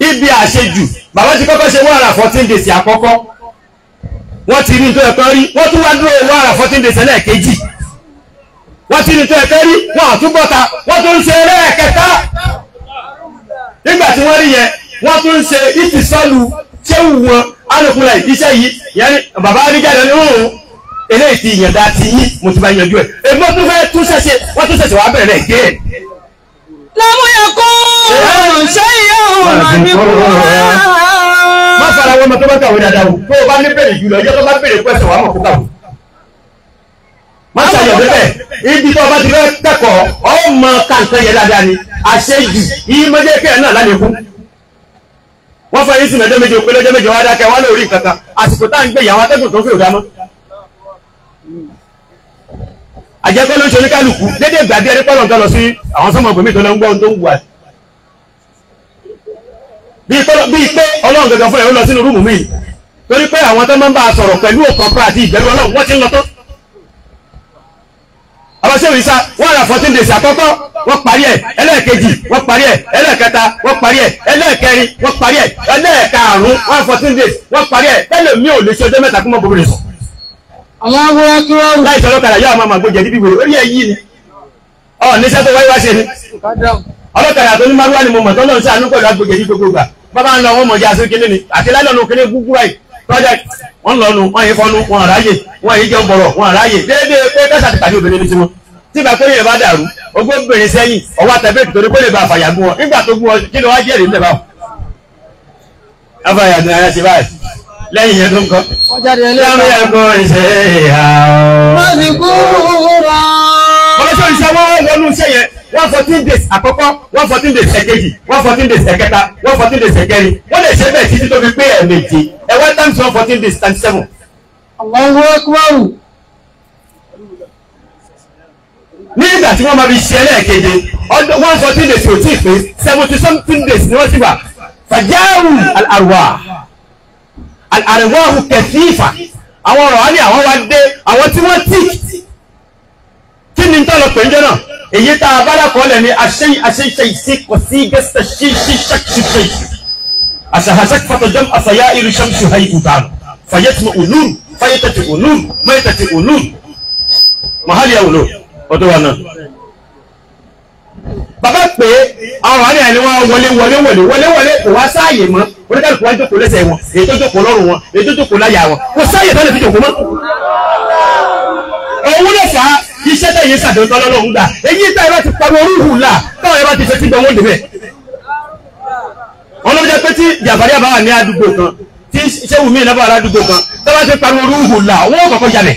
ibi àṣejù. Bàbá ti kọ́kọ́ ṣe 114 days àkọ́kọ́, wọ́n ti rí nítorí ẹ̀kọ́ rí, wọ́n tún wá dúró 114 days ẹlẹ́ẹ̀kejì, wọ́n ti rí nítorí ẹ̀kọ́ rí, wọ́n àtúbọ̀ta, wọ́n tún ń ṣe ẹlẹ́ẹ̀kẹta. Nígbà tí wọ́n rí yẹn wọ́n tún ń ṣe ìtìsọ́lù ṣéwù wọn alùpùpù iṣẹ́ yìí yẹn ni bàbá aríjáde ní òun eléyìí ti yànda ti yín mo ti bá yanjú ẹ̀ èmi tún fẹ́ tún ṣẹ̀ṣẹ̀ wọ́n tún ṣẹ̀ṣẹ̀ wá bẹ̀rẹ̀ gé. Lámú yẹ kó ṣé ìyá òun àmì kúrò. Má fara wọn mọ tó bá kàwé dáadáa o, tó o bá ní bèrè jùlọ ẹjọ́ tó bá bèrè pẹ̀sẹ̀ wàá mọ̀ kó kàwé. Má ṣàyọ̀ bẹ́ẹ̀ ibi tó o bá ti fẹ́ kẹ́kọ̀ọ́ ọ mọ kàǹkan yẹn dáadáa ni àṣejù yìí mọ́jẹ́kẹ́ náà lálẹ́kún. Wọ́n fẹ́ yín sí mẹ́jọ méje òpin lọ́jọ́ méje wá dákẹ́ wá lórí nǹkan kan àsìkò tá à ń gbé ìyàwó atẹ́gùn tó ń fèrè dámọ́. Àjẹpẹ́ ló ń ṣe oníkálukú dédé ìgbà bí ẹni pọ́lọ̀ nǹkan lọ sí àwọn sọ́mọ ògbómi tó lọ ń gbọ́ ohun tó ń wù wá. Bíi pé ọlọ́run gangan fúnra ẹ̀ ó lọ sínú rúùmù míì torí pé àwọn tó máa ń bá a sọ̀rọ̀ pẹ̀lú ọ̀kan àti ìbẹ̀rù ọlọ́run wọ́n ti ń lọ tán. Àbáṣe ìsá 114 days àkọ́kọ́ wọ́n parí ẹ̀, ẹlẹ́ẹ̀kejì wọ́n parí ẹ̀, ẹlẹ́ẹ̀kẹta wọ́n parí ẹ̀, ẹlẹ́ẹ̀kẹrin wọ́n parí ẹ̀, ẹlẹ́ẹ̀karùn-ún 114 days wọ́n parí ẹ̀. Tẹ́lẹ̀ mi ò lè ṣe ọjọ́ mẹ́ta kó mọ́ bóbó rẹ̀ sọ. Allahu akbar. Láì sọ ọlọ́kadà yóò máa gbójẹ níbi ìwé orí ẹ̀ yìí ni. Ọ níṣẹ́ tó wáyé wá ṣe ni. Ọlọ́kadà tó ní márúwá ni mo mọ̀ tọ́lọ́ ń ṣàánú pẹ̀lú agbègbè yìí gbogbo gbà. Bàbá ń lọ wọn mọ̀ jásí kíní ni àti lálọ́nu kíní gúgú báyìí. Project wọ́n lọ́nu wọ́n yìí fọ́nu wọn ráyè wọ́n yìí jẹun bọ̀rọ̀ wọn ráyè déédéé pé kẹ́sà ti pàdé obìnrin ní tiwọn. Tí ìgbà pé yẹn bá dàrú ogún obìnrin sẹ́yìn ọwọ́ àtẹ̀bẹ́ẹ̀kì torí kó lè ba àfàyà gún wọn nígbà tó gún wọn kí ló wá jẹ́rìí ńlẹ̀ báwọn. Àfàyà ni ara ṣe báyìí lẹ́yìn yẹn tó ń kọ́. Láwọn yẹn kọ́ ìṣe ìhà ọ́. Bọ́lá ṣe wọ́n wọnú iṣẹ́ yẹn 114 days àkọ́kọ́, 114 days ẹ̀kejì, 114 days ẹ̀kẹta, 114 days ẹ̀kẹrin. Wọ́n lè ṣe bẹ́ẹ̀ títí tó fi pé ẹ̀ẹ̀méje. Ẹ wá times 114 days times 7. Allahu akbar. Ní ìgbà tí wọ́n máa fi ṣe ẹlẹ́ẹ̀keje, 114 days kò tí ì pé 70-something days ni wọ́n ti wà. Fàjáwù al-arwah al-arwahu kathifa. Àwọn ọ̀rọ̀ á ní àwọn wá dé àwọn tí wọ́n tì. Kí ni tọ́lọ pè ń jẹ́ náà? Èyí tá a bá lákọọ́lẹ̀ ni àṣeyṣe ìsìnkọ̀ sí gẹ́sẹ̀ ṣíṣí ṣàkṣìṣe. Àṣàhàṣà fàtọ̀jọ́m àṣàyà irú ṣàmṣù hayi ìbànú. Fàyẹ́tìmọ̀ ònúrù, fàyẹ́tẹ̀tì ònúrù, mẹ́tẹ̀tì ònúrù. Màhálíà ònú, ọdún wa náà. Bàbá pé àwọn àní àní wọn wọlé wọlé wọlé wọlé wọlé kò wá sáàyè mọ́. Oníkàlùkù wá jókòó lẹ́sẹ̀ wọn, èyí tó jókòó lọ́rùn wọn, èyí tó jókòó láyà wọn. Kò sáàyè tó lè fi jókòó mọ́. Òun ló fà á iṣẹ́ tẹ̀yìn sàdéhùn lọ́lọ́run gbà. Èyí tá ẹ bá ti pariwo orúhù là táwọn ẹ bá ti fẹ́ tí gbọ́n wọ́n débẹ̀. Wọ́n ló jẹ́ pé tí Jàfàríyà bá wà ní àdúgbò kan tí Ṣéwùmí náà bá wà ládùúgbò kan tó bá ti pariwo orúhù là wọ́n kọ́kọ́ jalè.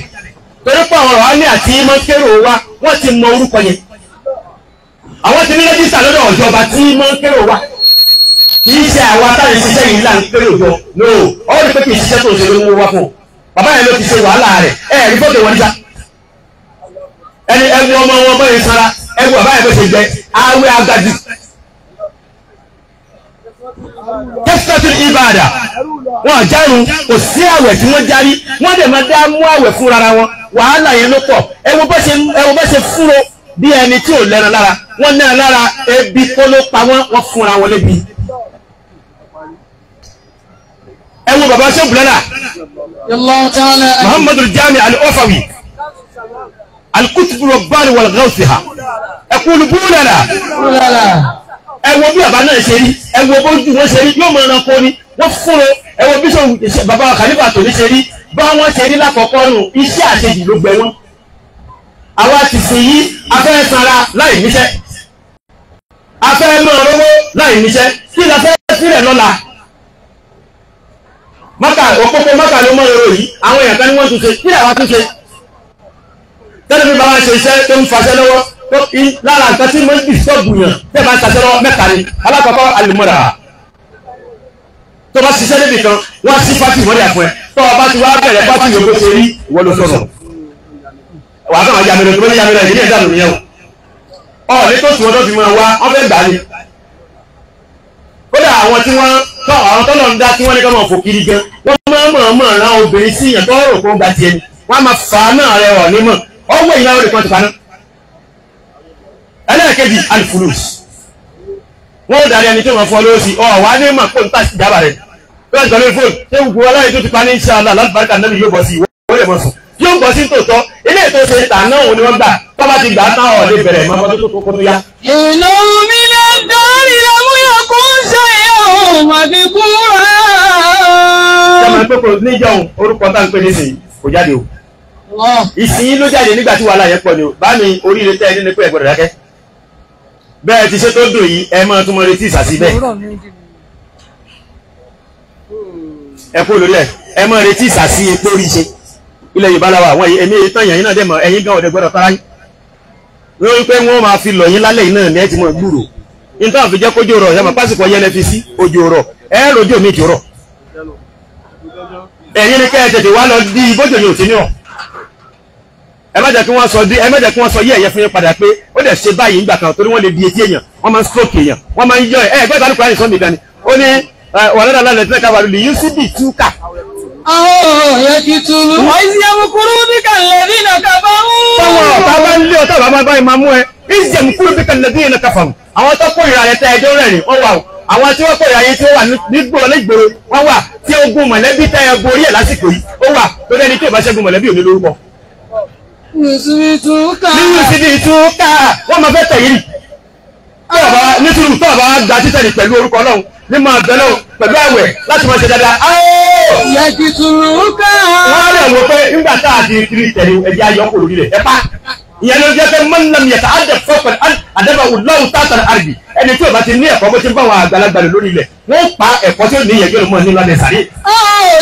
Torí pé àwọn ọ̀rọ̀ á ní àti mọ́kérò wa wọ́n ti mọ orúkọ yẹn. Àwọn ti ní rẹ́jísà lọ́dọ̀ ọ̀jọba tí mọ́kérò wa. Kì í ṣe àwa táyì ṣiṣẹ́ yìí là ń kérò jọ. No, ọ́ rí pé kì í ṣiṣẹ́ tó ń ṣe ló ń mú wá fún un. Bàbá yẹn ló ti ṣe wàhálà rẹ̀ ẹ̀ rí fọ́tò wọn níta. Ẹni ẹwu ọmọ wọn bọ́ yẹn sanra ẹwu bàbá yẹn bó ṣe jẹ awẹ́ agadi. Kẹ́sìtọ́tù ìbàdà wọn àjárun kò sí àwẹ̀ tí wọ́n járí wọ́n dẹ̀ máa dá mú àwẹ̀ fún rara wọn wàhálà yẹn ló pọ̀ ẹwu bó ṣe fúnro bí ẹni tí ò lẹ́ran lára wọ́n náà lára ebi kó ló pa wọ́n wọ́n fúnra wọn lébi. Ẹwu bàbá ṣe bùlọ́là Muhammadu Jami Al-Ofawi. Al-Qutb Rabbani wal Ghawsiha ẹ̀kúlù búlẹ̀là ẹ wo bí bàbá náà ṣe rí, ẹ wo bójú wọn ṣe rí, yóò mọ ẹranko ni wọ́n fúnro. Ẹ wo bí sọ bàbá Khalifa tòní ṣe rí, bá wọn ṣe rí lákọ̀ọ́kọ́ nù, iṣẹ́ àṣejù ló gbẹ wọn. Àwa ti sìn yí afẹ́ sanra láì níṣẹ́, afẹ́ máa rówó láì níṣẹ́, kí la fẹ́ sílẹ̀ lọ́la? Maka òpópó Maka ló mọ èrò yìí, àwọn èèyàn kan ní wọ́n tún ṣe, kí làwa tún ṣe? Tẹ́lẹ̀ bí bàbá ṣe iṣẹ́ tó ń faṣẹ́ lọ́wọ́ lára nǹkan tí mo ń dìstọ́bù yàn tẹ́ bá ń ṣaṣẹ́ lọ́wọ́ mẹ́ta ni. Alákọ̀ọ́kọ́ alùmọ́ra, tó bá ṣiṣẹ́ níbì kan wọ́n sí pátì ìmọ́lẹ̀ àfún ẹ, tó o bá ti wá bẹ̀rẹ̀ pátì yòókù ṣe rí ìwọ ló sọ̀rọ̀ wàá kàn máa yàmìlẹ̀ tó bá ní yàmìlẹ̀ ìdílé ìdànù nìyẹn o. Ọ̀ ní tó sùn ọdọ́ fi máa wá wọ́n fẹ́ gbà ní. Kódà àwọn tí wọ́n tọ́ àwọn tọ́lọ̀ ń dá tí wọ́n ní ká máa fò kiri gan, wọ́n máa mọ̀ mọ̀ rán obìnrin sí ìyàn tó rò kó gba tiẹ̀ ni, wọ́n á máa fà á náà rẹ ọ̀ nímọ̀ ọwọ́ ìyá rẹ̀ kan ti paná. Ẹlẹ́ẹ̀kejì alifulus, wọ́n darí ẹni tí wọ́n fọ́ lóòsì ọ̀ wá ní mọ̀ kó n tà sí ìjábà rẹ̀ bí wọ́n ti sọ lórí fóònù ṣé gbogbo aláyé tó ti pa ní inshallah lálùbáríkà náà yóò bọ̀ sí ìwọ́n lè mọ̀ sùn yóò bọ̀ sí tòótọ́ ilé ètò ṣe tà náà òun ni wọ́n gbà tó bá ti gbà á tán ọ̀ lè bẹ̀rẹ̀ mọ́ tó tó kó tó yá. Ìnà mi lè dárí lámúyà kó ń ṣe ìyàwó màdìkúrà. Ṣé pé kò níjọ́ orúkọ tá à ń pè nísìnyí kò jáde o? Ìsìn ló jáde nígbà tí wàhálà yẹn pọ̀ ni o. Bá mi oríire tẹ́ ẹ nínú pé ẹ gbọ́dọ̀ dákẹ́. Bẹ́ẹ̀ ti ṣe tó dùn yìí, ẹ máa tún mọ retí ìsàsí bẹ́ẹ̀. Ẹ kú lórí ẹ, ẹ máa retí ìsàsí epo rí ṣe. Ilẹ̀ Yorùbá la wà, àwọn èmi ìtàn yẹn náà dẹ̀ mọ̀, ẹ̀yin gan ọ̀dẹ̀ gbọ́dọ̀ tara yín. Wọ́n wí pé wọ́n máa fi lọ̀ yín lálẹ́ yìí náà ní ẹ ti mọ̀ gbúrò. Nítorí àfi jẹ́ kójú rọ̀, yàmọ̀ pásìkò yẹn lẹ fi sí ojú rọ̀, ẹ rojú mi ti rọ̀. Ẹ̀yin ni kẹ́ ẹ tètè wá lọ di bójú yóò ti ní ọ̀. Ẹ má jẹ́ kí wọ́n sọ dé, ẹ má jẹ́ kí wọ́n sọ yí ẹ̀yẹ fún yín padà pé ó dẹ̀ ṣe báyìí nígbà kan torí wọ́n lè di etí èèyàn, wọ́n máa ń stroke èèyàn, wọ́n máa ń yọ ẹ̀ ẹ̀ gbọ́dọ̀ alùpùpù àìsàn mi dání. Ó ní wàhálà lálẹ́ tí wọ́n ká wàlúù yìí síbi túkà. Àwọn yẹ kí tulu. Ìsìyàmùkúrú bí kàlẹ́bí náà kàfàmù. Táwọn ọ̀tá bá ń lé ọ̀tá bàbá báyìí máa mú ẹ. Ìsìyàmùkúrú bí kàlẹ́bí náà kàfàmù. Àwọn tó kó ìrà rẹ̀ tẹ ẹjọ́ rẹ̀ rìn, wọ́n wà o. Àwọn tí wọ́n kó ìrà yẹn tí ó wà nígboro nígboro, wọ́n wà tí ogun mọ̀lẹ́bí tẹ ẹ borí ẹ̀ lásìkò yìí, ó wà torí ẹni tí ò bá ṣẹ́gun mọ̀lẹ́bí ò ní lórúkọ. Nínú síbi ìtúkà, wọ́n máa fẹ́ tẹ̀ yìí. Nítorí tó bá gba títẹ̀lì pẹ̀lú orúkọ Ọlọ́run ní máa bẹ̀ lọ́wọ́ pẹ̀lú àwẹ̀ láti máa ṣe dáadáa. Yẹ̀kìtùrúkà. Wọ́n rẹ̀ wọ́n pé nígbà tá a ti kiri tẹ̀lé ẹ̀jẹ̀ ayọ́kọ̀ lórí rẹ̀ ẹ pa. Ìyẹn ló jẹ́ pé mọ́nà mi yàtọ̀ àdẹ fọ́pẹ̀ àdẹ́bà ọlọ́run tààtà àrùbí ẹni tí ò bá ti ní ẹ̀kọ́ bó ti ń bá àwọn àgbàlagbà lò lórí ilẹ̀ wọ́n pa ẹ̀kọ́ tí ó ní ìyẹn kí ló mọ̀ nínú alẹ́ sàrí.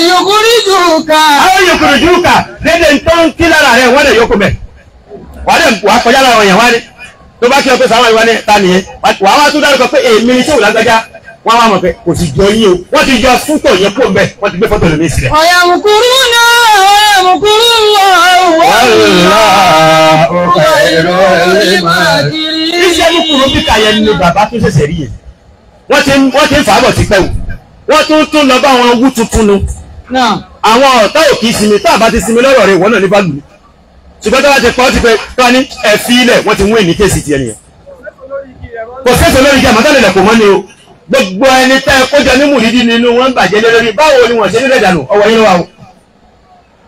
Yòkúrìjùkà. Àwọn yòkúrìjùkà lédè tó ń kí lára rẹ̀ wọ́n lè yókù mẹ́. Wàá kọjá lára ọ̀yàn wá ní tó bá kí ọ pé sáwọn ìwà ní ta nìyẹn wàá wá tún dárúkọ pé èmi ní sèwò lágbájá wọ́n wá mọ̀ pé kò sì jọ yín o wọ́n ti jọ fútó yẹn kó mbẹ́ wọ́n ti gbé fọ́tò lómi sílẹ̀. Ọ̀yàmùkúrú náà ọ̀yàmùkúrú Iṣẹ́ mùkúrú bí kàyẹ ni bàbá tó ṣẹ̀ṣẹ̀ rí yẹn. Wọ́n ti ń fàábọ̀ ti pẹ́ o. Wọ́n tún tún lọ bá wọn wú tuntun nu. Àwọn ọ̀tá ò kì í sinmi tá a bá ti sinmi lọ́rọ̀ rẹ̀ ìwọ náà ní bá lù ú. Ṣùgbọ́n tó bá ti pọ̀ ó ti pé tó wá ní ẹ̀fí ilẹ̀ wọ́n ti wún èní kéèsì tiẹ̀ nìyẹn. Kò sẹ́sẹ̀ lórí ìjà màtá lè kò mọ́ ni o. Gbogbo ẹni tẹ́ ẹ kójọ ní mùrídìí nínú wọn bàjẹ́ lé lórí báwo ni wọ́n ṣe nílẹ̀ dànù ọwọ́ yín ló wà o.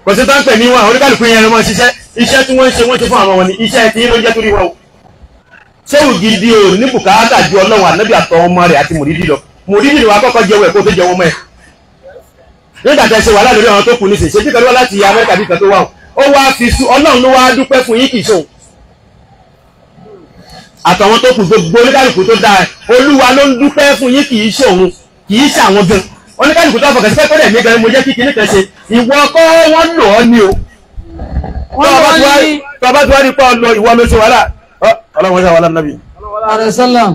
Kò sí tó ń pè ní wọn oníkálukú yẹn ló mọ ṣiṣẹ́ iṣẹ́ tí wọ́n ń ṣe wọ́n ṣe fún àwọn wọn ni iṣẹ́ tí ló jẹ́ torí wọn o. Ṣéwù gidi o ní bùkátà ju Ọlọ́run ànábì àtọ ọmọ rẹ̀ àti mùrídìí lọ. Mùrídìí ni wàá kọ́kọ́ jẹun ẹ̀ kó tó jẹun ọmọ ẹ̀. Nígbà tẹ́ ṣe wàhálà lórí àwọn tó kù níṣẹ́ ṣe bí kan ló wá láti Amẹ́ríkà bí kan tó wà o. Ó wá fi sú Ọlọ́run ló wá dúpẹ́ fún yín kì í ṣòun. Àtàwọn tó kù gbogbo oníkálukú tó dáa Olúwa ló ń dúpẹ́ fún yín kì í ṣòun kì í ṣàwọn gan. Oníkálukú tó fọkàn sí pé kọ́dẹ̀ mi gan mo jẹ́ kí kinní kan ṣe ìwọ kọ́ wọ́n lò ọ́ ni o. Tọ́ba tí wàá rí pọ́ lọ ìwọ ló ṣe wàhálà Ọlọ́run ṣe wàhálà nàbì. Àrẹ̀sálàm.